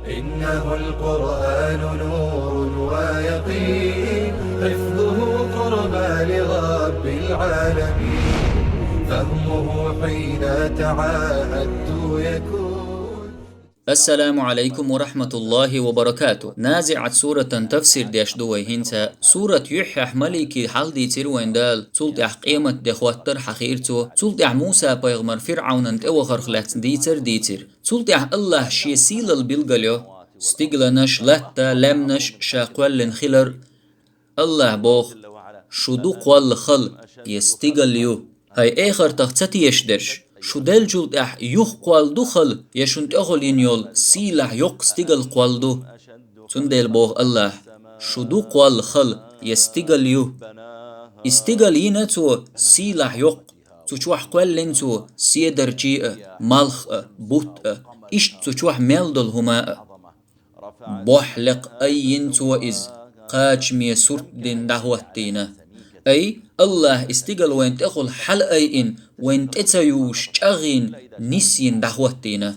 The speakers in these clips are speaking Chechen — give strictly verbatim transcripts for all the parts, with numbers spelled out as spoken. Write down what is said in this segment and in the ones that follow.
إنه القرآن نور ويقين، حفظه قربى لرب العالمين، فهمه حين تعاهدت يكون. Ассаламу Ӏалайкум ва рахьматуллахӀи ва баракатух. Назиъат суратан тафсир деш ду вай хӀинца. Сурат юххьехь маликий хьал дийцира вайн Дала, цул тӀаьхьа къемат де хӀоттар хьахийра цо. Цул тӀаьхьа Муса пайхамар ФирӀавнан тӀе вахарх лаьцна дийцар дийцира. Цул тӀаьхьа Аллахь шен сийлал билгалйо, стигланаш, латта, лаьмнаш ша кхоьллина хилар. Аллахь боху: «Шу ду кхолла хала, я стигал ю?» ХӀай эхартах ца тешаш дерш, шу делчул тӀаьхьа юха кхолла ду хала, я шун тӀехула йина йолу сийлахь йоккха стигал кхолла ду? Цундела боху Аллахь: «Шу ду кхолла хала, я стигал ю». И стигал йина цо сийлахь йоккха, цу чохь кхоьллина цо седарчий а, малх а, бутт а, иштта цу чохь мел долу хӀума а. Бохь лекха айина цо иза, кхачаме сурт дина дӀахӀоттийна. Ай, Аллахь и стигал вайн тӀехула хьала айина, вайн тӀе ца ювуш чӀагӀйина, нисйина дӀахӀоттийна.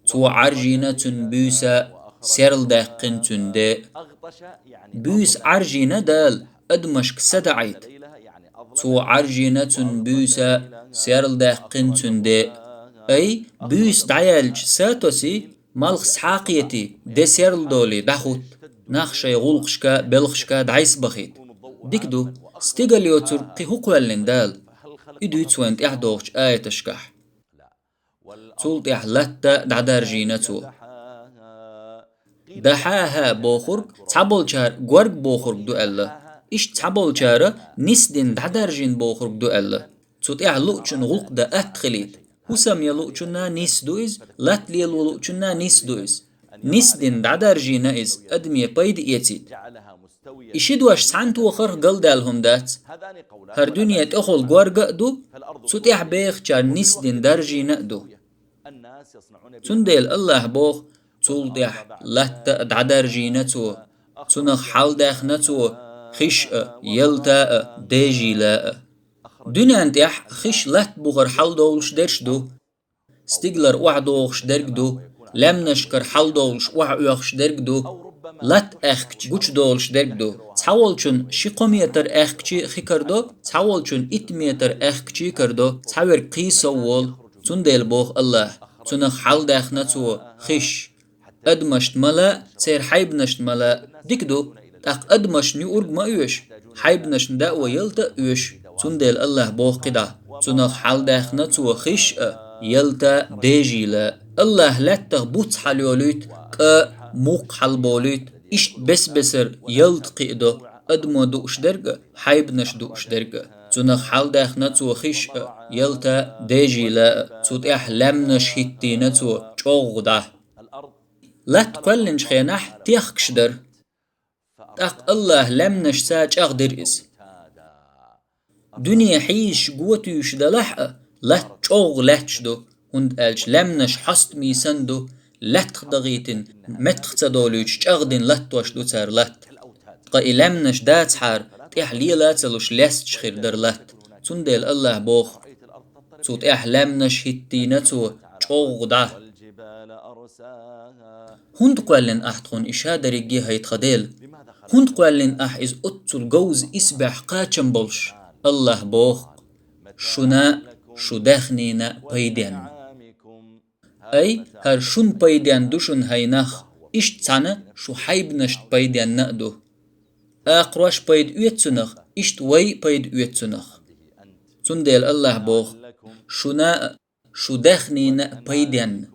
Цо Ӏаржийна цуьнан буьйса, серла даьккхина цуьнан де. Буьйса Ӏаржийна Дала, адамашка са даӀийта. Цо Ӏаржийна цуьнан буьйса, серла даьккхина цуьнан де. Ай, буьйса дӀаяьлча са тосий, малх схьакхетий, де серла долий, дӀахӀутта. Нах шайн гӀуллакхашка, белхашка дӀасабахийта. Дика ду, стигал йоцург кхин хӀун кхоьллина Дала? И дуьйцу вайн тӀаьхьа догӀучу аяташкахь. Цул тӀаьхьа латта дӀадаржийна цо. «ДахьахӀа» бохург цхьаболчара горга бохург ду аьлла. Иштта цхьаболчара нисдина дӀадаржийна бохург ду аьлла. Цу тӀехь луучун гӀуллакх дан атта хилийта. ХӀусам ян луучунна нис ду иза, латта лело луучунна нис ду иза. Нисдина дӀадаржийна иза, адаме пайда эцийта. И ши дош цхьаьна тохарх галдаьлла хӀума дац. ХӀара дуьне тӀехула горга а ду, цу тӀехь бехачара нисдина даржийна а ду. Цундела Аллахь боху: «Цул тӀаьхьа латта а дӀадаржийна цо, цунах хьалдаьхна цо хиш а, ялта а, дежийла а». Дуьнен тӀехь хиш латта бухара хьалдовлуш дерш ду. Стигалара охьадогӀуш дерг ду, лаьмнашкара хьалдовлуш охьаоьхуш дерг ду, латта аьхкича гучудолуш дерг ду. Цхьаволчун ши-кхо метр аьхкича а хи карадо, цхьаволчун итт метр аьхкича а карадо, цхьаверг кхийсов волу. Цундела боху Аллахь: «Цунах хьалдаьхна цо хиш». Адамашна ма лаа, церан хьайбанашна ма лаа. Дика ду, тӀаккха адамашна юург ма оьшу, хьайбанашна дао ялта а оьшу. Цундела Аллахь боху кхидӀа: «Цунах хьалдаьхна цо хиш а, ялта а, дежийла а». Аллахь лаьттах буц хьалайолуьйту, кӀа а, мукх хьалаболуьйту, иштта бес-бесара ялта кхиадо, адамо дууш дерг а, хьайбанаш дууш дерг а. Цунах хьалдаьхна цо хиш а, ялта а, дежийла а, цу тӀехь лаьмнаш хӀиттийна цо чӀогӀа дӀа. Латта кхоьллинчу хенахь техкаш дара. ТӀаккха Аллахь лаьмнашца чӀагӀдира иза. Дуьне хьийзаш го туьйсуш далахь а, латта чӀогӀа лаьтташ ду, хӀунда аьлча лаьмнаш хьостамий санна ду, лаьттах дагӀийтина, меттах ца долуьйтуш чӀагӀдина латтош ду цара латта. Ткъа и лаьмнаш дацахьара, тӀехь лела а ца луш лесташ хир дара латта. Цундела Аллахь боху: «Цу тӀехь лаьмнаш хӀиттийна цо чӀогӀа дӀа». ХӀунда кхоьллина ахь тхуна и ша дерриге, хӀай тхан Дела? ХӀунда кхоьллина ахь иза оццул говза исбаьхьа кхачам болуш? Аллахь боху: «Шуна а, шу даьхнина а пайденна». Ай, хӀара шуна пайденна ду шуна, хӀай нах, иштта цхьаьна шу хьайбанашна пайденна а ду. Акхарош пайда оьцу цунах, иштта вай а пайда оьцу цунах. Цундела Аллахь боху: «Шуна а, шу даьхнина а пайденна».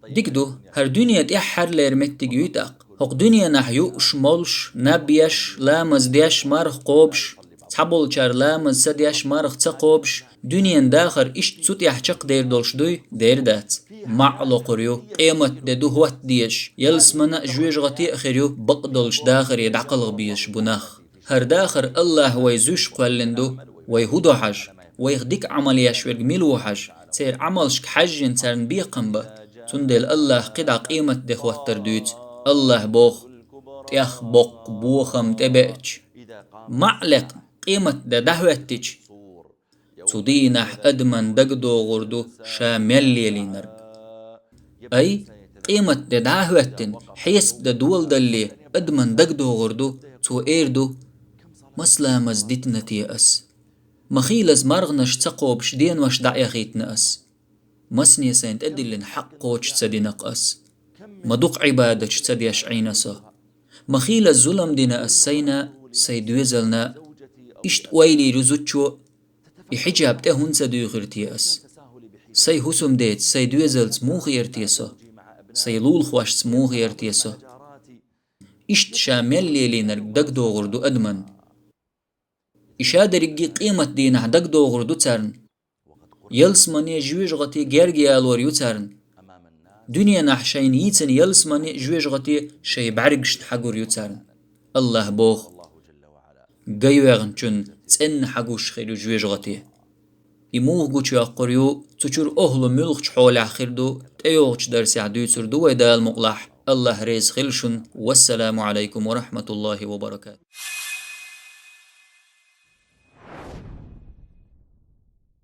Дика ду, хӀара дуьне тӀаьххьарлера меттиг юй тӀаккха. ХӀокху дуьненахь юуш, молуш, наб еш, ламаз деш, марха кхобуш, цхьаболчара ламаз ца деш, марха ца кхобуш, дуьненан дахар иштта цу тӀехь чекхдер долуш дуй? Дер дац. МаӀа локхур ю, къемат де ду хӀотта дезаш, ялсамана а, жоьжахате а хир ю, бакъдолчу дахаре дӀакхалха безаш бу нах. ХӀара дахар Аллахь вай зуьйш кхоьллина ду, вай хӀун до хьажа, вайх дика Ӏамал еш верг мила ву хьажа, церан Ӏамалшка хьаьжжина царна бекхам бан. Цундела Аллахь кхидӀа къемат де хӀоттар дуьйцу. Аллахь боху: «ТӀех боккха бохам тӀебеача, маӀа лекха къемат де дӀахӀоьттича, цу дийнахь адаман дагадогӀур ду ша мел лелийнарг». Ай, къематде дӀа а хӀоьттина, хьесап дан доладале, адаман дагадогӀур ду, цо эр ду: «Маса ламаз дитина те ас? Ма хийлаза маргӀанаш ца кхобуш денош дӀаэхийтина ас? Масане сайна тӀедиллина хьакъ кхочуш ца дина-кх ас? Ма дукха Ӏибадаташ ца деш Ӏийна со? Ма хийлаза зулам дина ас сайна а, сай доьзална а?» Иштта ойла йир ю зудчо: «И хьиджаб тӀе хӀунда ца дуьйхира те ас? Сай хӀусамдеца, сай доьзалца муха яра те со? Сай лулахошца муха яра те со?» Иштта ша мел лелийнарг дагадогӀур ду адаман. И шадерриге къематдийнахь дагадогӀур ду царна. Ялсамане, жоьжахате герга ялор ю царна. Дуьненахь шайна йийцина ялсамане, жоьжахате шайн бӀаьргашна хьагур ю царна. АллахӀа боху: «Ган йоьгӀначунна цӀенна хьагуш хир ю жоьжахате». И муха гучуйоккхур ю, цу чуьра охӀла муьлхачу хьолехь хир ду, тӀейогӀучу дарсехь дуьйцур ду вай, Дала мукъалахь. АллахӀ реза хила шуна. Вассаламу Ӏалайкум ва рахьматуллахӀи ва баракатухӀ.